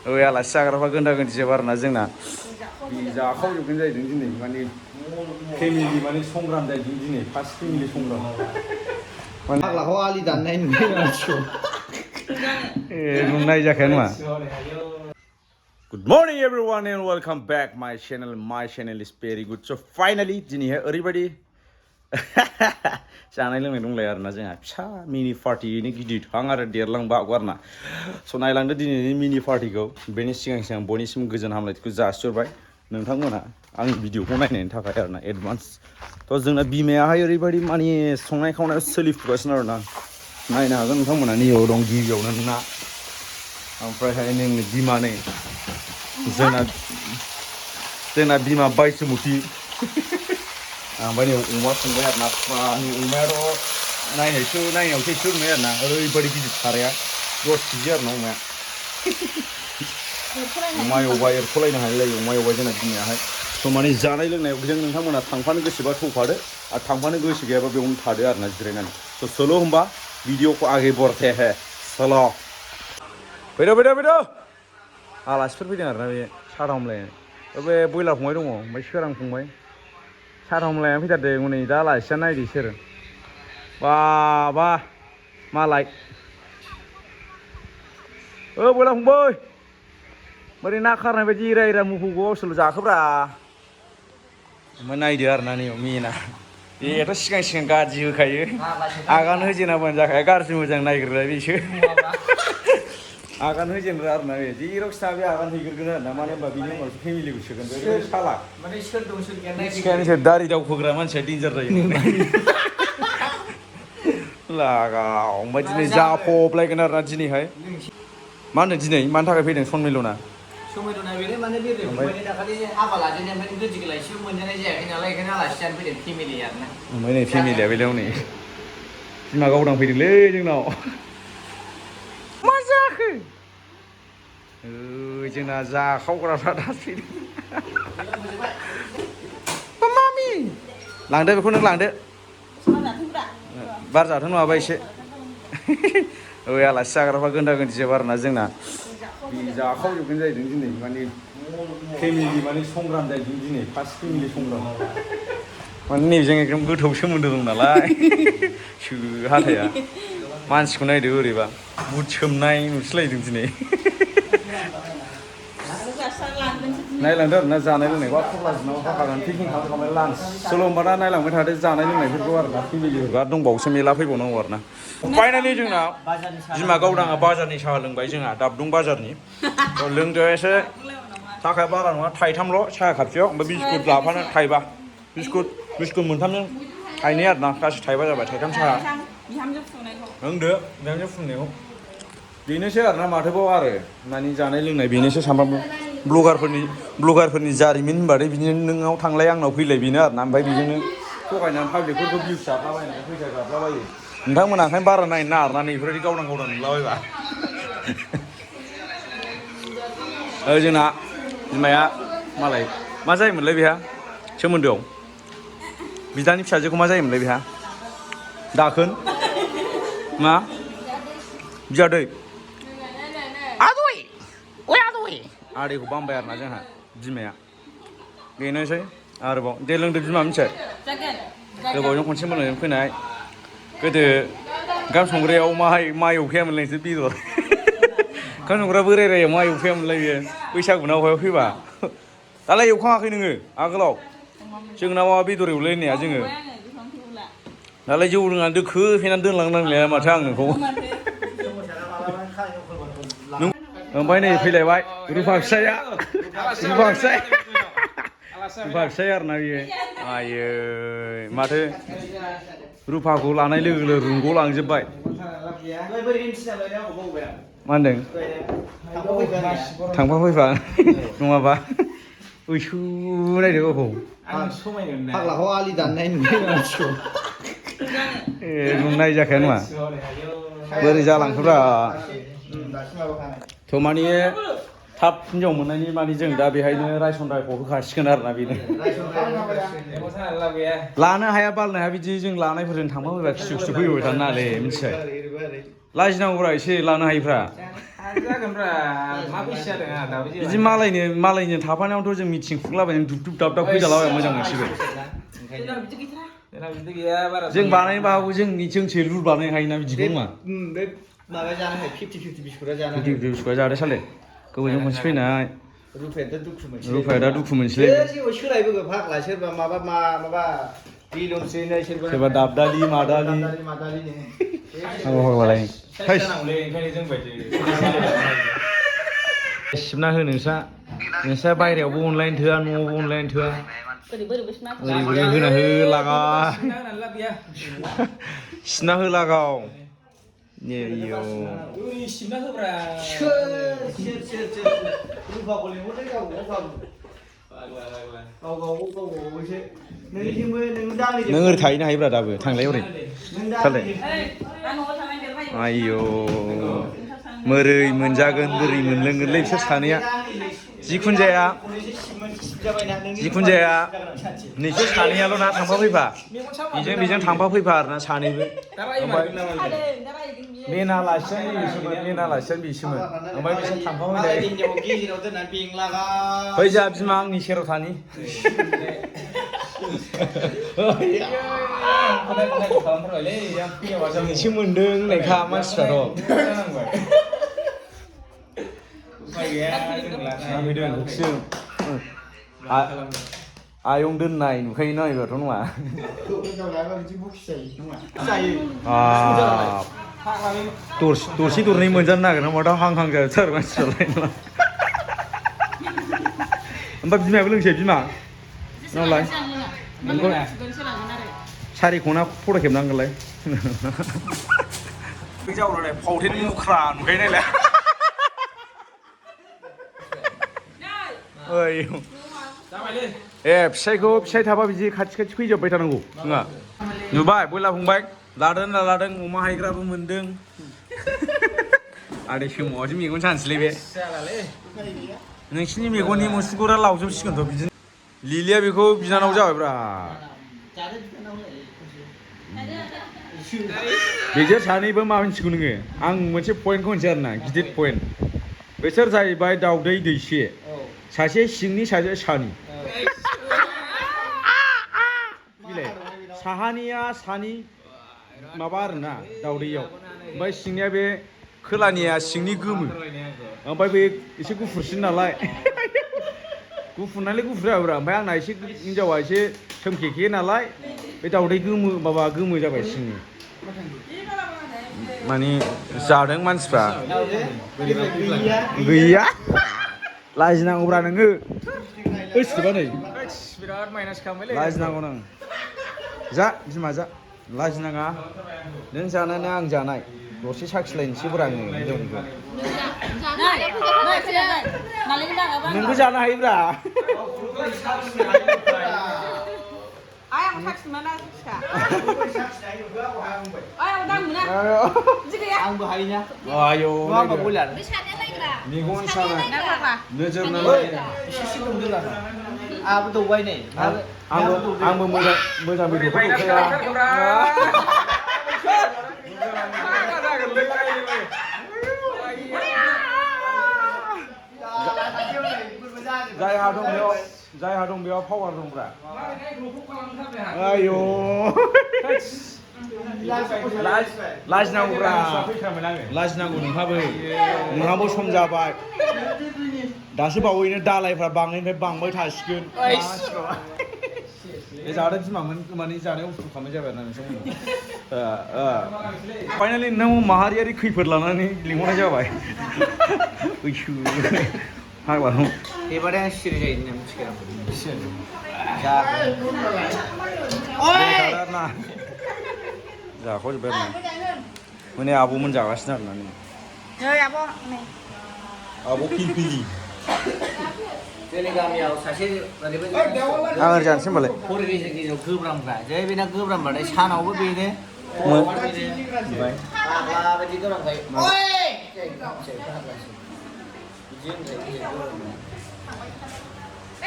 ALAsi जाग्राफ्रा गोनदा गोनदि जोब आरोना जोंना जाखावजोबगोन जाहैदों दिनै माने फेमिलि माने संग्राम जाहैदों दिनै फार्स्ट फेमिलि संग्राम फाग्लाखौ आलि दाननाय नुयो मानसिखौ नुनाय जाखाया नङा Good morning everyone and welcome back my channel. My channel is very good. So finally दिनैहाय ओरैबायदि जानाय लोंनाय दंलाय आरोना जोंहा फिसा मिनि पार्टियैनो गिदिरहां आरो देरलांबागौ आरोना स' नायलांदो दिनैनि मिनि पार्टिखौ बेनि सिगां बयनिसिम गोजोन हामलायथिखौ जासिहरबाय नोंथांमोना आंनि भिडिअखौ नायनायनि थाखाय आरोना एडभान्स थ' जोंना बिमायाहाय ओरैबायदि माने संनाय खावनायाव सोलिफुगासिनो आरोना नायनो हागोन नोंथांमोना नैयाव दं गिबियावनो ना ओमफ्रायहाय नोंनि बिमा नै जोंना बिमा बायसुमुथि ओमफ्राय नै अमा संबाय आरोना अमायाथ' नायनायावसो एसे नुनाय आरोना ओरैबायदि गिदिर साराया 10 केजि आरोना अमाया अमा एवबाय एरख'लायनो हालायलायो अमा एवबाय जोंना बिमायाहाय स' माने जानाय लोंनायाव जों नोंथांमोना थांफानो गोसोबा थौफादो आरो थांफानो गोसो गैयाबा बेयावनो थादो आरोना जिरायनानै स' सोल' होमबा भिडिअखौ आगे बरते हे सोल' फैदो आलासिफोर फैदों आरोना बे साहा हमलायनो बे बयलार फंबाय दङ ओमफ्राय सोरां फंबाय साहा हमलायना फैथारदों हनै दा आलासिया नायदो सोर बा मालाय बयलार फंबाय बोरै ना खारनाय बायदि एरा मुखौखौ गावसोरल' जाखोब्रा ओमफ्राय नायदो आरोना नैयाव मेना बेथ' सिगां गाज्रि होखायो आगान होजेनाबानो जाखाया गाज्रि मोजां नायग्रोलाय बेसो आगान होजेनग्रा आरोना बे जेरावखि थाङा बे आगान हैग्रोगोन आरोना मानो होनबा बिनि उनावसो फेमिलिखौ सोगोन बे साला माने सोर दं सोर गैया सिखायनो दारि दावखोग्रा मानसिया डेन्जार जायो लागाव ओमफ्राय दिनै जाफबलायगोन आरोना दिनैहाय मा होनो दिनै मानि थाखाय फैदों सनमिलना बेनो माने बे फंबायनि दाखालि हाबा लाजेननाय ओमफ्राय गोदि गोलायसिबो मोनजानाय जायाखै नालाय बेखायनो आलासि जानो फैदों फेमिलि आरोना ओमफ्राय नै फेमिलिया बेलायाव नै बिमा गावदां फैदोंलै जोंनाव मा जाखो जोंना जाखावग्राफ्रा दासो फैदों मामि लांदो बेखौ नों लांदो बार जाथों नङाबा एसे आलासि जाग्राफ्रा गोनदा गोनदि जोब आरोना जोंना जाखावजोबगोन जाहैदों दिनै माने फेमिलि माने संग्राम जाहैदों दिनै फार्स्ट फेमिलि संग्राम माने नैबेजों एकदम गोथौ सोमोन्दो दं नालाय हाथाया मानसिखौ नायदो ओरैबा बुट सोमनाय नुसैलायदों दिनै नायलांदो आरोना जानाय लोंनायखौ थफ्लाजोंनाव हाखागोन पेकिं खालामखांबाय लान्च सल' होमबा दा नायलांबाय थादो जानाय लोंनायफोरखौ आरोना फेमिलिफोरखौ आरो दंबावोसो मेला फैबावनांगौ आरोना फाइनालि जोंना बिमा गावदाङा बाजारनि साहा लोंबाय जोंहा दाबदुं बाजारनि लोंदो एसे थाखाया बारा नङा थाइथामल' साहा खापसेयाव ओमफ्राय बिस्कुट लाफानो थाइबा बिस्कुट मोनथामजों थाइनै आरोना गासै थाइबा जाबाय थाइथाम साहा लोंदो बिहामजो फुंनायखौ बेनोसै आरोना माथोबाव आरो मानि जानाय लोंनाय बेनोसै सामफ्रामबो ब्लगारफोरनि जारिमिन होनबाथाय बिदिनो नोंनाव थांलाय आंनाव फैलाय बेनो आरोना ओमफ्राय बेजोंनो थगायनानै पाब्लिकफोरखौ भिउस जाफ्लाबायनानै फैसा जाफ्लाबायो नोंथांमोना ओंखायनो बारा नायनो नाङा आरोना नैफोरबायदि गावदां नुलाबायबा जोंना बिमाया मालाय मा जायोमोनलाय बेहा सोमोन्दोआव बिदानि फिसाजोखौ मा जायोमोनलाय बेहा दाखोन मा बियादै आदैखौ बामबाय आरोना जोंहा बिमाया बेनोसै आरोबाव दे लोंदो बिमा मिथिबाय गोबावजों खनसे मोनाजों फैनाय गोदो ओंखाम संग्रायाव मा एवखायामोनलाय नोंसोर बेदर ओंखाम संग्रा बोरायरायाव मा एवखायामोनलाय बेयो बैसागुना अहायाव फैबा दालाय एवखाङाखै नोङो आगोलाव जोंना मा बेदर एवलायनाया जोङो दालाय जौ लोंनानै दोखो फेनानै दोनलांनांलाया माथो आं नोंखौ ओमफ्राय नै फैलायबाय रुफा फिसाया आरोना बियो आयै माथो रुफाखौ लानाय लोगो लोगो रुंग' लांजोबबाय मा होनदों थांफा फैफा नङाबा ओइसु नायदो गावखौ फाग्लाखौ आलि दाननाय नुयो मानसिखौ नुनाय जाखाया नङा बोरै जालांखोब्रा थ' माने थाब हिनजाव मोननायनि माने जों दा बेहायनो रायसन रायखौ होखासिगोन आरोना बेनो लानो हाया बालनो हाया बिदि जों लानायफोरजों थांफा फैबा खिथु फैबाय थानो नाङालै मिथिबाय लाजिनांगौब्रा एसे लानो हायिफ्रा जागोनब्रा मा बैसो जादों आंहा दाबो बिदि मालायनो थाफानायावथ' जों मिथिं खुंलाबायनो दुब दुब दाब दाब फैजालाबाय मोजां मोनसिगोन बिदि गैया बारा जों बानायनोबो हागौ जोंसो रुल बानायनो हायोना बिदिखौ नङा बे माबा जानो हायो 50-50 बिस्कुटआ जानो हायो 50-50 बिस्कुटआ जादो साले गोबावजों खनसे फैनाय रुफाया दा दुखु मोनसैलै रुफाया सोलायबोगो फाग्ला सोरबा माबा बिलनसैनो सोरबा दाबदालि मादालि फाग्लालाय नांगौलै ओंखायनो जों बायदि सिबना हो नोंस्रा बायहेरायावबो अनलाइन थोआ न'आवबो अनलाइन थोआ ओरै होना हो लागा सिबना हो लागाव सिबना होब्रा रुफाखौ लिंहरदो नों ओरै थाहैनो हायोब्रा दाबो थांलाय ओरै थांलाय आयौ मोरै मोनजागोन बोरै मोनलोंगोनलै बिसोर सानैया जिखुनु जाया नोंसोर सानैयाल' ना थांफा फैफा बेजों थांफा फैफा आरोना सानैबो मेन आलासियानो बिसोमोन ओमफ्राय बिसोर थांफा फैनाय फै जा बिमा आंनि सेराव थानि जोंसो मोनदों होननायखा मानसिफ्राथ' आयं दोननाय नुखायो नायबाथ' नङा दरसे दरनै मोनजानो नागिरना माथो हां जाथारो मानसिफ्रालाय ओमफ्राय बिमायाबो लोंसै बिमा नावलाय सारि खना फट' खेबनांगोनलाय जावरालाय फावथेन मुख्रा नुखायो नायलाय फिसाइ थाबा बिदि खाथि फैजोबबाय थानांगौ नङा नुबाय बयला फंबाय लादों अमा हायग्राबो मोनदों आदै सोमावासो मेगन सानसैलै बे नोंसिनि मेगननि मुसुगुरा लावजोबसिगोनथ' बिदिनो लिलिया बेखौ बिनानाव जाबायब्रा बिसोर सानैबो मा मिथिगौ नोङो आं मोनसे पइन्टखौ होनसै आरोना गिदिर पइन्ट बिसोर जाहैबाय दाउदै दैसे सासे सिंनि सासे सानि साहानिया सानि माबा आरोना दाउदैयाव ओमफ्राय सिंनिया बे खोलानिया सिंनि गोमो ओमफ्राय बे एसे गुफुरसिन नालाय गुफुरनालाय गुफुर जाबायब्रा ओमफ्राय आंना एसे हिनजावा एसे सोमखेखे नालाय बे दाउदै गोमो जाबाय सिंनि माने जादों मानसिफ्रा गैया लाजिनांगौब्रा नोङो बिराद माइनास खालामबायलै लाजिनांगौ नों जा बिमा जा लाजिनाङा नों जानानै आं जानाय दरसे साखिलायनोसैब्रा आङो हिनजावनिखौ नोंबो जानो हायोब्रा आंबो हायोना आयौ मेगन सानाय नोजोर नांनाय आंबो दौबाय नै आंबो मोजां बेदरखौ जायहा दं बेयाव पावार दंब्रा आयौ लाजिनांगौब्रा लाजिनांगौ नोंहाबो सम जाबाय दासो बावैनो दालायफ्रा बांनायनिफ्राय बांबाय थासिगोन जादों बिमामोन माने जानायाव उसु खालामनाय जाबाय आरोना नोंथांमोन फाइनालि नों माहारियारि खैफोद लानानै लिंहरनाय जाबाय हाग्रा दं एबारे आं सिरि जायो होनना मिथिखायो जाख'जोब्बाय आरोना माने आब'मोन जागासिनो आरोना नै आब' पिलपिलि जोंनि गामियाव सासे आं ओरै जानोसै होनबालाय फर गेजेर गोब्रामब्रा जै बेना गोब्रामबाथाय सानावबो बेनो बायदि गोब्रामखाय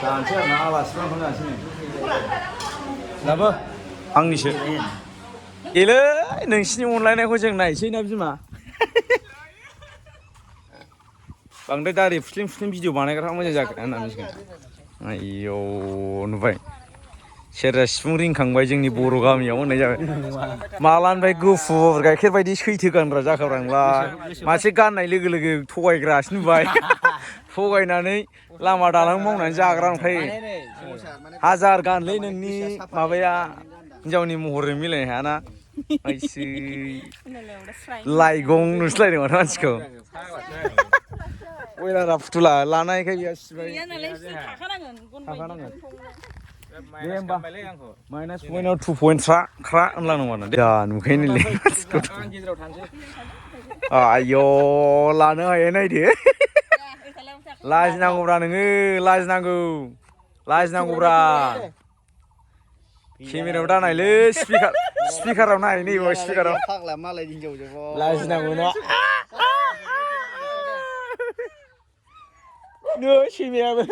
जानोसै आरोना आलासिफोर ओंखाम जानोसै नै दाबो आंनिसो एलै नोंसिनि अनलायनायखौ जों नायसै ना बिमा बांद्राय दारि फुस्लिम भिडिअ बानायग्रा मोजां जागोन होनना मिथिगोन आयौ नुबाय सेरजा सिफुं रिंखांबाय जोंनि बर' गामियाव होननाय जाबाय मालानिफ्राय गुफुर गाइखेर बायदि सैथो गानग्रा जाखाब्रा आंलाय मासे गाननाय लोगो लोगो थगायग्रासो नुबाय थगायनानै लामा दालां मावनानै जाग्रा ओमफ्राय हाजार गानलै नोंनि माबाया हिनजावनि महरजों मिलायनो हायाना आइसै लाइगं नुसोलायदों माथो मानसिखौ वेलारा फुथुला लानायखाय बेहा सिबाय थाखानांगोन दे होमबा माइनास पइन्टआव 2 पइन्ट ख्रा होनलांनांगौ आरो दा नुखायोनोलै आयौ लानो हायो नायदो लाजिनांगौब्रा नोङो लाजिनांगौब्रा केमेरायाव दानायलै स्पिकाराव नाय नैबे स्पिकाराव लाजिनांगौ ना नो सैमायाबो